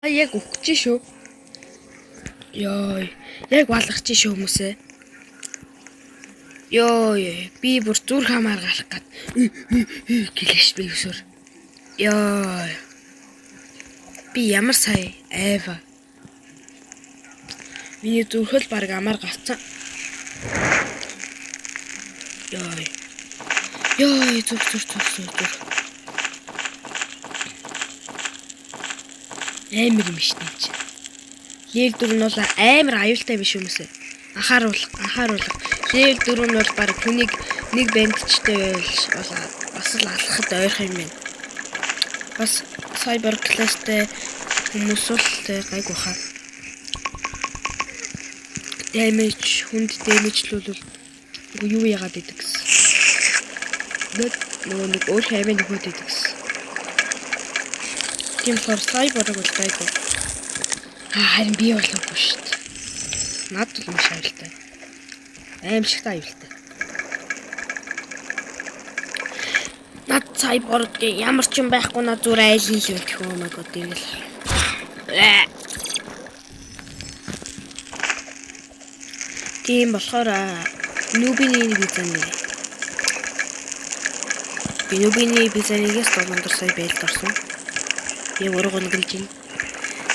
Яг өгч шүү. Йой, яг балгах чи шүү хүмүүсээ. Йой, би бүр зүрх хамаар гарах гад гэлээш би өсөр. Йой. Би ямар сая айва. Миний зүрхэл баг амар гарцсан. Йой. Йой, зүрх зүрх зүрх зүрх. Амар юм шнэ чи. Level 4 нь бол амар аюултай биш хүмүүсээ. Анхааруул, анхааруулга. Level 4 нь бол баг хүнийг нэг бандчтай байвал бол бас л алхахад ойрхон юм байна. Бас cyber class-тай хүмүүс л гайгүй хаа. Damage хүнд damage-лүүлвэл үгүй юу яагаад идэг гэсэн. Нөгөө нэг өөр хавийн нөхөд идэг гэсэн. Тийм болохоор cyber-ыг бол гайгүй. Харин би болоогүй шүү дээ. Над бол маш аюултай. Аимшигтай аюултай. Над cyborg ямар ч юм байхгүй над зүгээр айлын л байх юм аа god ингээл. Тийм болохоор нүүбиний нэг визаны. Би нүүбиний визанигээс долоон дор сая байлд орсон. Яг ураг өнгөлж байна.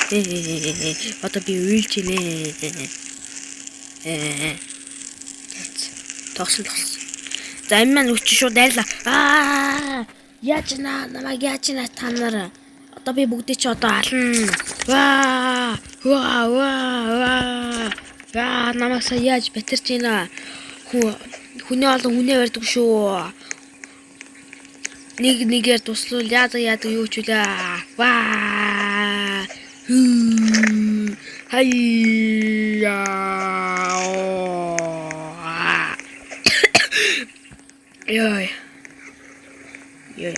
Одоо би уйлж байна. Тогсон тогсон. За энэ маань өчи шууд дайрлаа. Аа! Яаж наа намайг яаж наа та нар. Одоо би бүгдийг чи одоо ална. Ваа! Ваа! Ваа! Ваа! Ваа! Намайг сая яаж батарч байна. Хүний олон хүнээ барьдаг шүү. Нэг нэгээр туслуул яадаг яадаг юу ч үлээ. Ваа! Хайя! Йой. Йой.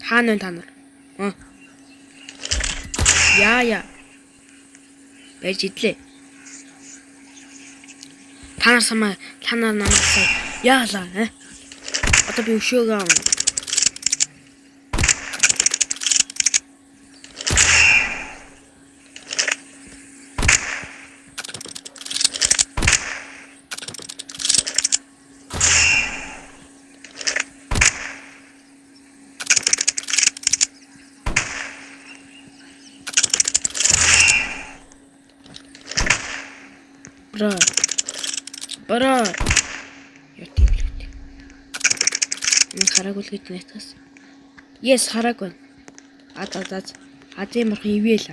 Хаана вэ та нар? Яа яа. Барьж идлээ. Та нар самаа та нар намайг сая яалаа э? Одоо би өшөөгөө авна. Бра. Бра. Юу тийм л үү. Энэ хараагүй л гэж нэтгээс. Yes, хараагүй. Аз аз аз. Азийн бурхан ивэл.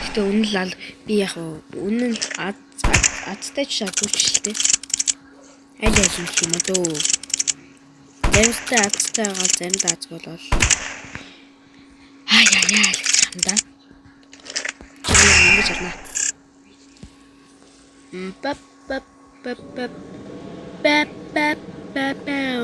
Гэтэ үнэн л ал би яг үнэн аз азтай ч азгүй ч л дээ. Аль аль юм юм дөө. Заримдаа азтай байгаа, заримдаа азгүй бол. Аа яа яа л гэж юм да. Чи ингэж ална. Ба ба ба ба ба ба ба ба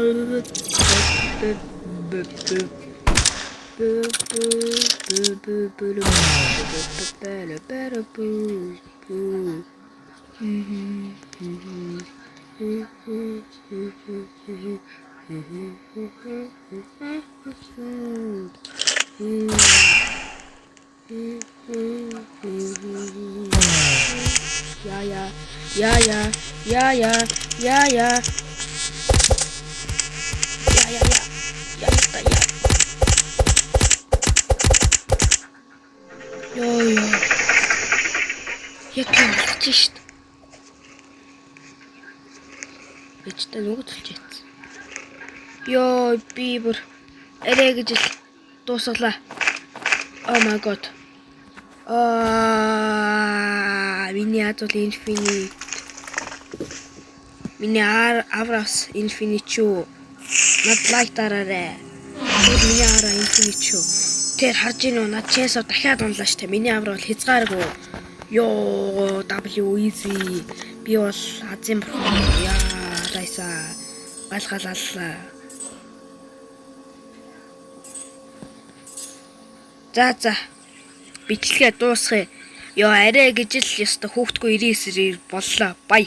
Я я я я я я я я я я я я я Йоо ёо. Яг би алхаж шít. Бич та нүг төлж яцсан. Йоо би бүр арай гэж л дуусгалаа. Oh my god. Аа, миний ад бол infinite. Миний аврас infinite шүү. Над лайк дараарай. Тэр миний авра infinite шүү. Тэр харж гин үү? Над чэнсо дахиад унлаа штэ. Миний авра бол хязгааргүй. Йоо, W easy. Би бол азийн бурхан. Яа, райса. Гал гал аллаа. За за. Бичлэгээ дуусгая. Йоо, арай гэж л ёстой хүүхдгүй 99-ээр боллоо. Бай.